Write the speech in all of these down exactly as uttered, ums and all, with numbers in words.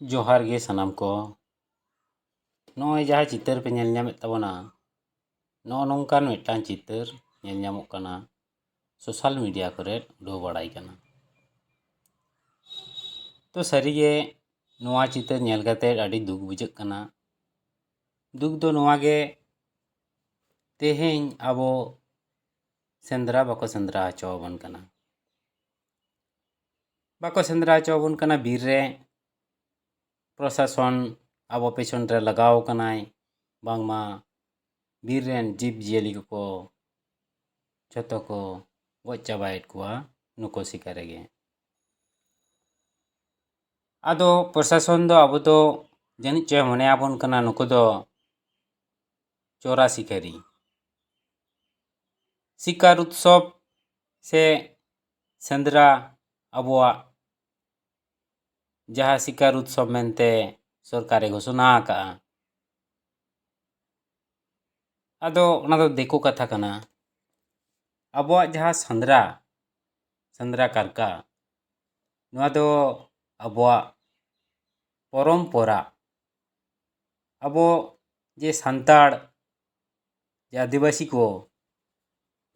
ᱡᱚᱦᱟᱨ ᱜᱮ ᱥᱟᱱᱟᱢ ᱠᱚ᱾ ᱱᱚᱜᱼᱚᱭ ᱡᱟᱦᱟᱸ ᱪᱤᱛᱟᱹᱨ ᱯᱮ ᱧᱮᱞ ᱧᱟᱢᱮᱫ ᱛᱟᱵᱚᱱᱟ, ᱱᱚᱜᱼᱚ ᱱᱚᱝᱠᱟᱱ ᱢᱤᱫᱴᱟᱝ ᱪᱤᱛᱟᱹᱨ ᱧᱮᱞ ᱧᱟᱢᱚᱜ ᱠᱟᱱᱟ ᱥᱳᱥᱟᱞ ᱢᱤᱰᱤᱭᱟ ᱠᱚᱨᱮ ᱩᱰᱟᱹᱣ ᱵᱟᱲᱟᱭ ᱠᱟᱱᱟ᱾ ᱛᱚ ᱥᱟᱹᱨᱤᱜᱮ ᱱᱚᱣᱟ ᱪᱤᱛᱟᱹᱨ ᱧᱮᱞ ᱠᱟᱛᱮ ᱟᱹᱰᱤ ᱫᱩᱠ ᱵᱩᱡᱷᱟᱹᱜ ᱠᱟᱱᱟ᱾ ᱫᱩᱠ ᱫᱚ ᱱᱚᱣᱟ ᱜᱮ, ᱛᱮᱦᱮᱧ ᱟᱵᱚ ᱥᱮᱸᱫᱽᱨᱟ ᱵᱟᱠᱚ ᱥᱮᱸᱫᱽᱨᱟ ᱦᱚᱪᱚ ᱟᱵᱚᱱ ᱠᱟᱱᱟ᱾ ᱵᱟᱠᱚ ᱥᱮᱸᱫᱽᱨᱟ ᱦᱚᱪᱚ ᱟᱵᱚᱱ ᱠᱟᱱᱟ ᱵᱤᱨ ᱨᱮ᱾ ᱯᱨᱚᱥᱟᱥᱚᱱ ᱟᱵᱚ ᱯᱮᱪᱷᱚᱱ ᱨᱮ ᱞᱟᱜᱟᱣ ᱟᱠᱟᱱᱟᱭ, ᱵᱟᱝᱢᱟ ᱵᱤᱨ ᱨᱮᱱ ᱡᱤᱵᱽ ᱡᱤᱭᱟᱹᱞᱤ ᱠᱚᱠᱚ ᱡᱷᱚᱛᱚ ᱠᱚ ᱜᱚᱡ ᱪᱟᱵᱟᱭᱮᱫ ᱠᱚᱣᱟ ᱱᱩᱠᱩ ᱥᱤᱠᱟᱨᱤ ᱜᱮ᱾ ᱟᱫᱚ ᱯᱨᱚᱥᱟᱥᱚᱱ ᱫᱚ ᱟᱵᱚ ᱫᱚ ᱡᱟᱹᱱᱤᱡ ᱪᱚᱭ ᱢᱚᱱᱮ ᱟᱵᱚᱱ ᱠᱟᱱᱟ ᱱᱩᱠᱩ ᱫᱚ ᱪᱳᱨᱟ ᱥᱤᱠᱟᱹᱨᱤ᱾ ᱥᱤᱠᱟᱨ ᱩᱛᱥᱚᱵᱽ ᱥᱮ ᱥᱮᱸᱫᱽᱨᱟ, ᱟᱵᱚᱣᱟᱜ ᱡᱟᱦᱟᱸ ᱥᱤᱠᱟᱨ ᱩᱛᱥᱚᱵᱽ ᱢᱮᱱᱛᱮ ᱥᱚᱨᱠᱟᱨᱮ ᱜᱷᱳᱥᱚᱱᱟ ᱟᱠᱟᱜᱼᱟ᱾ ᱟᱫᱚ ᱚᱱᱟ ᱫᱚ ᱫᱤᱠᱩ ᱠᱟᱛᱷᱟ ᱠᱟᱱᱟ᱾ ᱟᱵᱚᱣᱟᱜ ᱡᱟᱦᱟᱸ ᱥᱮᱸᱫᱽᱨᱟ, ᱥᱮᱸᱫᱽᱨᱟ ᱠᱟᱨᱠᱟ, ᱱᱚᱣᱟ ᱫᱚ ᱟᱵᱚᱣᱟᱜ ᱯᱚᱨᱚᱢᱯᱚᱨᱟ᱾ ᱟᱵᱚ ᱡᱮ ᱥᱟᱱᱛᱟᱲ, ᱡᱮ ᱟᱹᱫᱤᱵᱟᱹᱥᱤ ᱠᱚ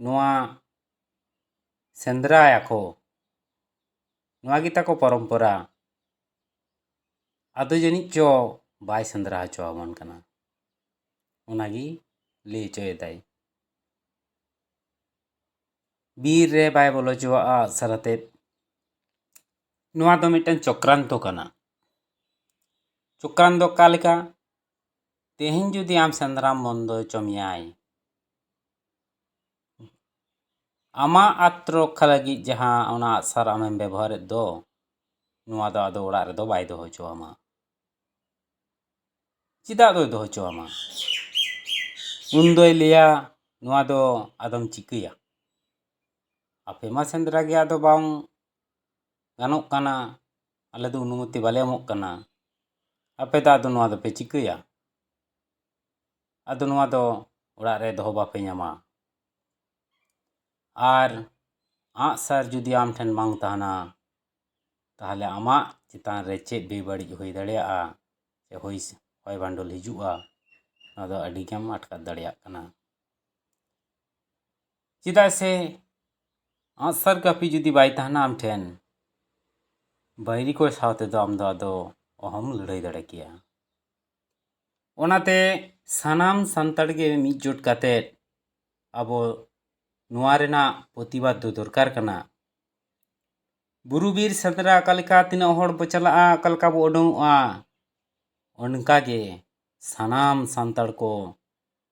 ᱱᱚᱣᱟ ᱥᱮᱸᱫᱽᱨᱟᱭᱟᱠᱚ, ᱱᱚᱣᱟ ᱜᱮ ᱛᱟᱠᱚ ᱯᱚᱨᱚᱢᱯᱚᱨᱟ᱾ ᱟᱫᱚ ᱡᱟᱹᱱᱤᱡ ᱪᱚ ᱵᱟᱭ ᱥᱮᱸᱫᱽᱨᱟ ᱦᱚᱪᱚ ᱟᱵᱚᱱ ᱠᱟᱱᱟ, ᱚᱱᱟᱜᱮ ᱞᱟᱹᱭ ᱦᱚᱪᱚᱭᱮᱫᱟᱭ᱾ ᱵᱤᱨ ᱨᱮ ᱵᱟᱭ ᱵᱚᱞᱚ ᱦᱚᱪᱚᱣᱟᱜᱼᱟ ᱟᱜᱼᱥᱟᱨ ᱟᱛᱮᱫ᱾ ᱱᱚᱣᱟ ᱫᱚ ᱢᱤᱫᱴᱟᱝ ᱪᱚᱠᱨᱟᱱᱛᱚ ᱠᱟᱱᱟ᱾ ᱪᱚᱠᱨᱟᱱᱛᱚ ᱚᱠᱟ ᱞᱮᱠᱟ? ᱛᱮᱦᱮᱧ ᱡᱩᱫᱤ ᱟᱢ ᱥᱮᱸᱫᱽᱨᱟᱢ ᱵᱚᱱᱫᱚ ᱦᱚᱪᱚ ᱢᱮᱭᱟᱭ, ᱟᱢᱟᱜ ᱟᱛᱛᱚ ᱨᱚᱠᱠᱷᱟ ᱞᱟᱹᱜᱤᱫ ᱡᱟᱦᱟᱸ ᱚᱱᱟ ᱟᱜᱼᱥᱟᱨ ᱟᱢᱮᱢ ᱵᱮᱵᱚᱦᱟᱨᱮᱫ ᱫᱚ, ᱱᱚᱣᱟ ᱫᱚ ᱟᱫᱚ ᱚᱲᱟᱜ ᱨᱮᱫᱚ ᱵᱟᱭ ᱫᱚᱦᱚ ᱦᱚᱪᱚ ᱟᱢᱟ᱾ ᱪᱮᱫᱟᱜ ᱫᱚᱭ ᱫᱚᱦᱚ ᱦᱚᱪᱚ ᱟᱢᱟ? ᱩᱱ ᱫᱚᱭ ᱞᱟᱹᱭᱟ, "ᱱᱚᱣᱟ ᱫᱚ ᱟᱫᱚᱢ ᱪᱤᱠᱟᱹᱭᱟ? ᱟᱯᱮ ᱢᱟ ᱥᱮᱸᱫᱽᱨᱟ ᱜᱮ ᱟᱫᱚ ᱵᱟᱝ ᱜᱟᱱᱚᱜ ᱠᱟᱱᱟ, ᱟᱞᱮ ᱫᱚ ᱚᱱᱩᱢᱚᱛᱤ ᱵᱟᱞᱮ ᱮᱢᱚᱜ ᱠᱟᱱᱟ, ᱟᱯᱮ ᱫᱚ ᱟᱫᱚ ᱱᱚᱣᱟ ᱫᱚᱯᱮ ᱪᱤᱠᱟᱹᱭᱟ?" ᱟᱫᱚ ᱱᱚᱣᱟ ᱫᱚ ᱚᱲᱟᱜ ᱨᱮ ᱫᱚᱦᱚ ᱵᱟᱯᱮ ᱧᱟᱢᱟ᱾ ᱟᱨ ᱟᱜᱼᱥᱟᱨ ᱡᱩᱫᱤ ᱟᱢ ᱴᱷᱮᱱ ᱵᱟᱝ ᱛᱟᱦᱮᱱᱟ, ᱛᱟᱦᱚᱞᱮ ᱟᱢᱟᱜ ᱪᱮᱛᱟᱱ ᱨᱮ ᱪᱮᱫ ᱵᱮᱵᱟᱹᱲᱤᱡ ᱦᱩᱭ ᱫᱟᱲᱮᱭᱟᱜᱼᱟ, ᱥᱮ ᱦᱚᱭ ᱦᱚᱭ ᱵᱷᱟᱱᱰᱚᱞ ᱦᱤᱡᱩᱜᱼᱟ, ᱱᱚᱣᱟ ᱫᱚ ᱟᱹᱰᱤ ᱜᱮᱢ ᱟᱴᱠᱟᱨ ᱫᱟᱲᱮᱭᱟᱜ ᱠᱟᱱᱟ᱾ ᱪᱮᱫᱟᱜ ᱥᱮ ᱟᱸᱜᱼᱥᱟᱨ ᱠᱟᱹᱯᱤ ᱡᱩᱫᱤ ᱵᱟᱭ ᱛᱟᱦᱮᱱᱟ ᱟᱢ ᱴᱷᱮᱱ, ᱵᱟᱹᱭᱨᱤ ᱠᱚ ᱥᱟᱶ ᱛᱮᱫᱚ ᱟᱢ ᱫᱚ ᱟᱫᱚ ᱚᱦᱚᱢ ᱞᱟᱹᱲᱦᱟᱹᱭ ᱫᱟᱲᱮ ᱠᱮᱭᱟ᱾ ᱚᱱᱟᱛᱮ ᱥᱟᱱᱟᱢ ᱥᱟᱱᱛᱟᱲ ᱜᱮ ᱢᱤᱫ ᱡᱳᱴ ᱠᱟᱛᱮ ᱟᱵᱚ ᱱᱚᱣᱟ ᱨᱮᱱᱟᱜ ᱯᱨᱚᱛᱤᱵᱟᱫ ᱫᱚ ᱫᱚᱨᱠᱟᱨ ᱠᱟᱱᱟ᱾ ᱵᱩᱨᱩ ᱵᱤᱨ ᱥᱮᱸᱫᱽᱨᱟ ᱚᱠᱟ ᱞᱮᱠᱟ ᱛᱤᱱᱟᱹᱜ ᱦᱚᱲ ᱵᱚ ᱪᱟᱞᱟᱜᱼᱟ, ᱚᱠᱟ ᱞᱮᱠᱟ ᱵᱚ ᱩᱰᱩᱝᱚᱜᱼᱟ, ᱚᱱᱠᱟ ᱜᱮ ᱥᱟᱱᱟᱢ ᱥᱟᱱᱛᱟᱲ ᱠᱚ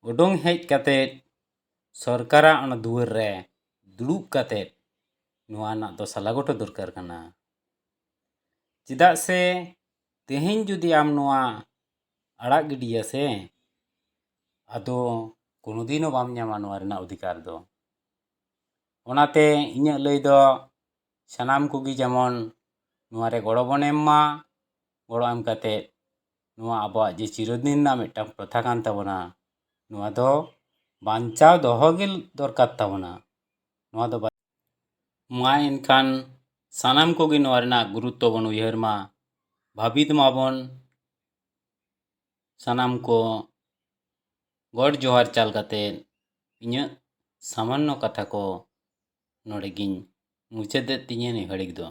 ᱩᱰᱩᱝ ᱦᱮᱡ ᱠᱟᱛᱮ ᱥᱚᱨᱠᱟᱨᱟᱜ ᱚᱱᱟ ᱫᱩᱣᱟᱹᱨ ᱨᱮ ᱫᱩᱲᱩᱵ ᱠᱟᱛᱮ ᱱᱚᱣᱟ ᱨᱮᱱᱟᱜ ᱫᱚ ᱥᱟᱞᱟ ᱜᱚᱴᱟ ᱫᱚᱨᱠᱟᱨ ᱠᱟᱱᱟ᱾ ᱪᱮᱫᱟᱜ ᱥᱮ ᱛᱮᱦᱮᱧ ᱡᱩᱫᱤ ᱟᱢ ᱱᱚᱣᱟ ᱟᱲᱟᱜ ᱜᱤᱰᱤᱭᱟ ᱥᱮ, ᱟᱫᱚ ᱠᱳᱱᱳ ᱫᱤᱱ ᱦᱚᱸ ᱵᱟᱢ ᱧᱟᱢᱟ ᱱᱚᱣᱟ ᱨᱮᱱᱟᱜ ᱚᱫᱷᱤᱠᱟᱨ ᱫᱚ᱾ ᱚᱱᱟᱛᱮ ᱤᱧᱟᱹᱜ ᱞᱟᱹᱭ ᱫᱚ ᱥᱟᱱᱟᱢ ᱠᱚᱜᱮ ᱡᱮᱢᱚᱱ ᱱᱚᱣᱟ ᱨᱮ ᱜᱚᱲᱚ ᱵᱚᱱ ᱮᱢ ᱢᱟ᱾ ᱜᱚᱲᱚ ᱮᱢ ᱠᱟᱛᱮ ᱱᱚᱣᱟ ᱟᱵᱚᱣᱟᱜ ᱡᱮ ᱪᱤᱨᱚᱫᱤᱱ ᱨᱮᱱᱟᱜ ᱢᱤᱫᱴᱟᱝ ᱯᱨᱚᱛᱷᱟ ᱠᱟᱱ ᱛᱟᱵᱚᱱᱟ, ᱱᱚᱣᱟ ᱫᱚ ᱵᱟᱧᱪᱟᱣ ᱫᱚᱦᱚ ᱜᱮ ᱫᱚᱨᱠᱟᱨ ᱛᱟᱵᱚᱱᱟ᱾ ᱱᱚᱣᱟ ᱫᱚ ᱵᱟ-, ᱢᱟ ᱮᱱᱠᱷᱟᱱ ᱥᱟᱱᱟᱢ ᱠᱚᱜᱮ ᱱᱚᱣᱟ ᱨᱮᱱᱟᱜ ᱜᱩᱨᱩᱛᱛᱚ ᱵᱚᱱ ᱩᱭᱦᱟᱹᱨ ᱢᱟ, ᱵᱷᱟᱹᱵᱤᱛ ᱢᱟᱵᱚᱱ᱾ ᱥᱟᱱᱟᱢ ᱠᱚ ᱜᱚᱰ ᱡᱚᱦᱟᱨ ᱪᱟᱞ ᱠᱟᱛᱮ ᱤᱧᱟᱹᱜ ᱥᱟᱢᱟᱱᱱᱚ ᱠᱟᱛᱷᱟ ᱠᱚ ᱱᱚᱰᱮ ᱜᱤᱧ ᱢᱩᱪᱟᱹᱫᱮᱫ ᱛᱤᱧᱟᱹ ᱱᱤᱭᱟᱹ ᱜᱷᱟᱹᱲᱤᱡ ᱫᱚ᱾